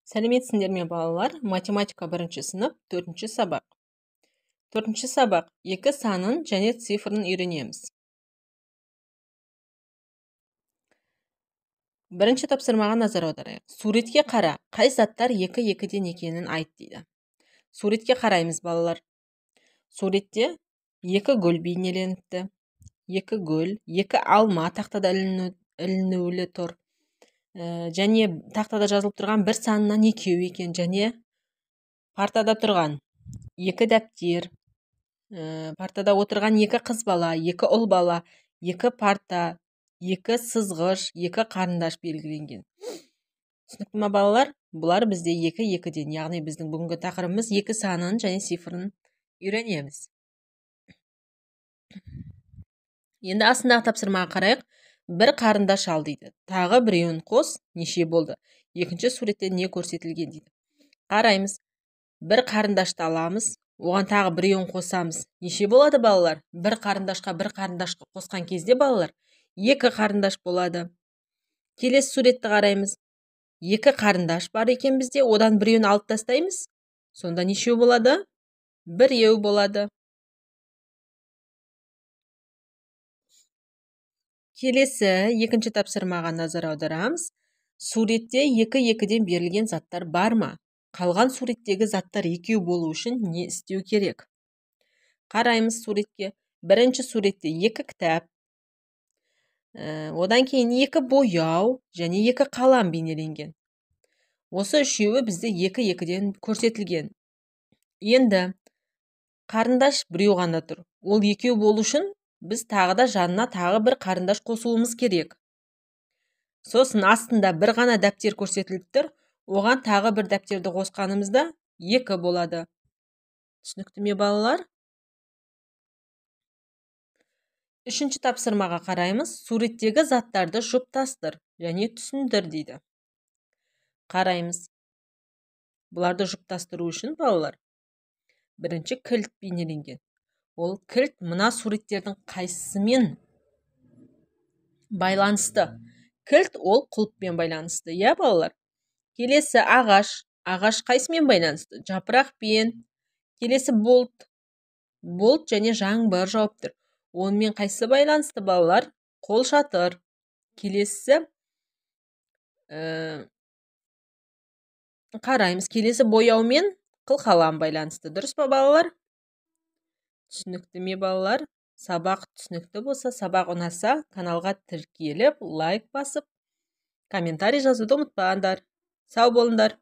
Сәлеметсіңдер ме, балалар? Математика 1-ші сынып, 4-ші сабақ. 4-ші сабақ, екі санын және цифрын үйренеміз. Бірінші тапсырмаға назар аударайық. Суретке қара, қай заттар 2-2-ден екенін айт дейді. Суретке қараймыз, балалар. Суретте 2 гүл бейнеленіпті. 2 гүл, 2 алма тақтада ілінулі тұр. Және тақтада жазылып тұрған бір санынан екеу екен, және партада тұрған 2 дәптер, партада отырған 2 қыз бала, 2 ұл бала, 2 парта, 2 сызғыш, 2 қарындаш белгіленген. Түсінікті ме, балалар? Бұлар бізде 2-2-ден, яғни біздің бүгінгі тақырыбымыз 2 санын және цифрын үйренеміз. Енді астындағы тапсырмаға қарайық. Бір қарындаш ал дейді. Тағы біреуін қос, неше болды? Екінші суретте не көрсетілген дейді. Қараймыз. Бір қарындашты аламыз, оған тағы біреуін қосамыз. Неше болады, балалар? Бір қарындашқа бір қарындашты қосқан кезде, балалар, 2 қарындаш болады. Келесі суретті қараймыз. 2 қарындаш бар екен бізде, одан біреуін алып тастаймыз. Сонда нешеу болады? Біреу болады. Келесі екінші тапсырмаға назар аударамыз. Суретте 2-2-ден берілген заттар бар ма? Қалған суреттегі заттар екеу болу үшін не істеу керек? Қараймыз суретке. Бірінші суретте 2 кітап, одан кейін 2 бояу және 2 қалам бейнеленген. Осы үшеуі бізде 2-2-ден көрсетілген. Енді қарындаш біреу ғана тұр. Ол екеу болу үшін біз тағы да жанына тағы бір қарындаш қосуымыз керек. Сосын астында бір ғана дәптер көрсетіліп тұр. Оған тағы бір дәптерді қосқанымызда 2 болады. Түсінікті ме, балалар? Үшінші тапсырмаға қараймыз. Суреттегі заттарды жұптастыр және түсіндір дейді. Қараймыз. Бұларды жұптастыру үшін, балалар, бірінші кілт бейнеленген. Ол кілт мына суреттердің қайсысымен байланысты? Кілт ол құлыппен байланысты, иә, балалар? Келесі ағаш. Ағаш қайсымен байланысты? Жапырақпен. Келесі болт. Болт және жаңбыр жауып тұр. Онымен қайсысы байланысты, балалар? Қол шатыр. Келесі қараймыз. Келесі бояумен қылқалам байланысты. Дұрыс па, балалар? Түсінікті ме, балалар? Сабақ түсінікті болса, сабақ ұнаса, каналға тіркеліп, лайк басып, комментарий жазуды ұмытпаңдар. Сау болыңдар.